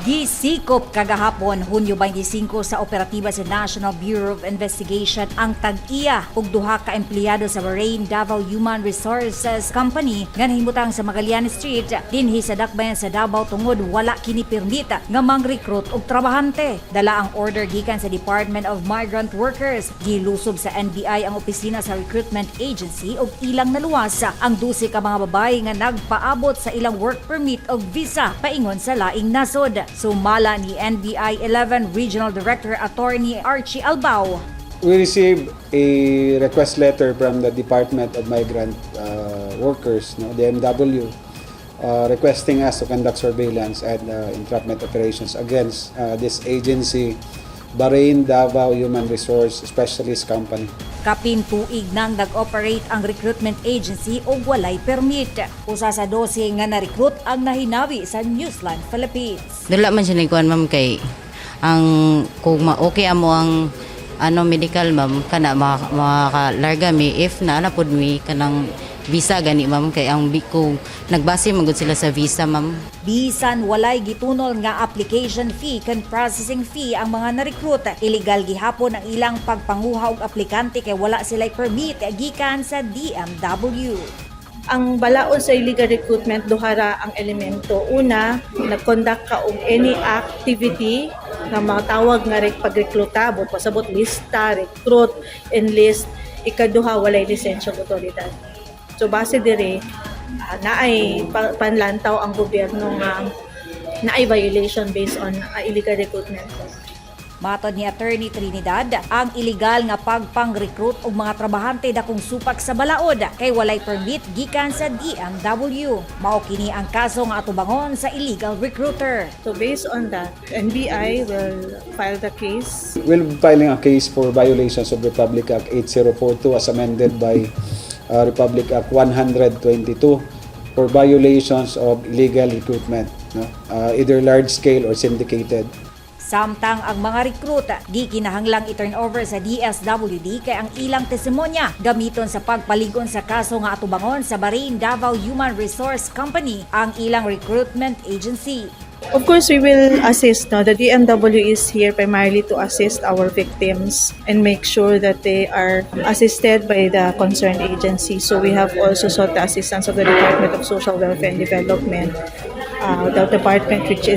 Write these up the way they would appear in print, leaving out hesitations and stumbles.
Gisikop kagahapon, Hunyo 25, sa operatiba sa National Bureau of Investigation ang tag-iya ug duha ka empleyado sa Bahrain Davao Human Resources Company nga nahimutang sa Magallanes Street dinhi sa Dakbayan sa Davao tungod wala kini permit nga mang-recruit og trabahante. Dala ang order gikan sa Department of Migrant Workers. Gilusob sa NBI ang opisina sa recruitment agency ug ilang naluwas ang 12 ka mga babae nga nagpaabot sa ilang work permit og visa paingon sa laing nasod. Sumala ni NBI 11 Regional Director Attorney Archie Albao, We received a request letter from the Department of Migrant Workers, no, DMW, requesting us to conduct surveillance and entrapment operations against this agency, Bahrain Davao Human Resource Specialist Company. Kapin tuig nang nag-operate ang recruitment agency og walay permit. Usa sa 12 nga na-recruit ang nahinawi sa Newsline Philippines. Dula man siya nagkuhan, ma'am, kay ang kung ma-okay amo ang ano medical, ma'am, kana makalarga mi if na ana pud mi kanang visa gani, ma'am, kay ang kung nagbase man gud sila sa visa, ma'am. Bisan walay gitunol nga application fee kan processing fee ang mga na-recruit, illegal gihapon ang ilang pagpanguha og aplikante kay wala sila'y permit gikan sa DMW. Ang balaod sa illegal recruitment, duha ra ang elemento. Una, nag-conduct ka og any activity nga matawag nga pagrekluta, buot pasabot lista, recruit, enlist. Ikaduha, walay lisensya og otoridad. So base dire, naay panlantaw ang gobyerno nga naay violation based on illegal recruitment. Matod ni Attorney Trinidad, ang illegal nga pagpang-recruit og mga trabahante dakong supak sa balaod kay walay permit gikan sa DMW. Mao kini ang kaso nga atubangon sa illegal recruiter. So based on that, NBI will file the case. We'll be filing a case for violations of Republic Act 8042 as amended by Republic Act 122 for violations of illegal recruitment, no? Either large scale or syndicated. Samtang ang mga recruit gikinahanglang i-turn over sa DSWD kay ang ilang testimonya gamiton sa pagpaligon sa kaso nga atubangon sa Bahrain Davao Human Resource Company, ang ilang recruitment agency. Of course, we will assist. No? The DMW is here primarily to assist our victims and make sure that they are assisted by the concerned agency. So we have also sought the assistance of the Department of Social Welfare and Development, the department which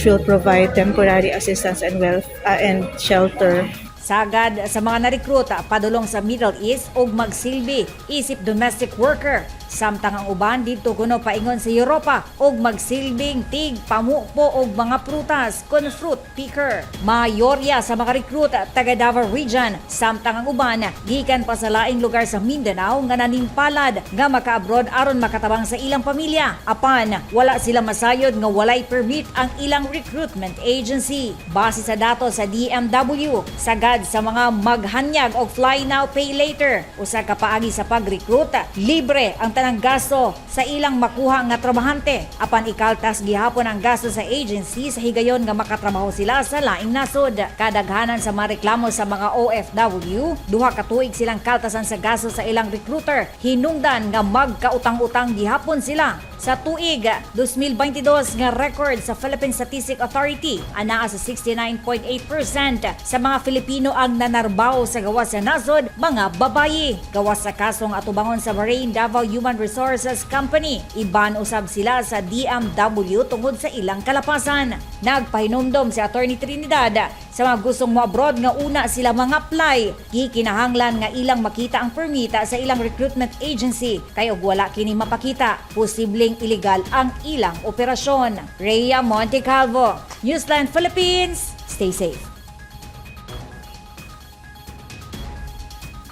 will provide temporary assistance and wealth and shelter. Sagad sa mga narekruta padulong sa Middle East og magsilbi isip domestic worker. Samtang ang uban didto kuno paingon sa Europa og magsilbing tig pamupo og mga prutas kon fruit picker. Mayorya sa mga rekruta taga Davao Region, samtang ang uban gikan pa sa laing lugar sa Mindanao nga nanimpalad nga maka-abroad aron makatabang sa ilang pamilya. Apan wala sila masayod nga walay permit ang ilang recruitment agency. Base sa datos sa DMW, sagad sa mga maghanyag og fly now, pay later, usa ka paagi sa pag-recruit, libre ang tanang gasto sa ilang makuha nga trabahante. Apan ikaltas gihapon ang gasto sa agency sa higayon nga makatrabaho sila sa laing nasod. Kadaghanan sa mga reklamo sa mga OFW, duha ka tuig silang kaltasan sa gasto sa ilang recruiter. Hinungdan nga magkautang-utang gihapon sila. Sa tuig 2022 nga record sa Philippine Statistics Authority, anaa sa 69.8% sa mga Filipino ang nanarbaho sa gawas sa nasod, mga babayi. Gawas sa kasong atubangon sa Bahrain Davao Human Resources Company, iban usab sila sa DMW tungod sa ilang kalapasan. Nagpahinumdom si Attorney Trinidad sa mga gustong mo abroad nga una sila mga apply. Gikinahanglan nga ilang makita ang permita sa ilang recruitment agency kay og wala kini mapakita, posibleng ilegal ang ilang operasyon. Rhea Montecalvo, Newsline Philippines. Stay safe.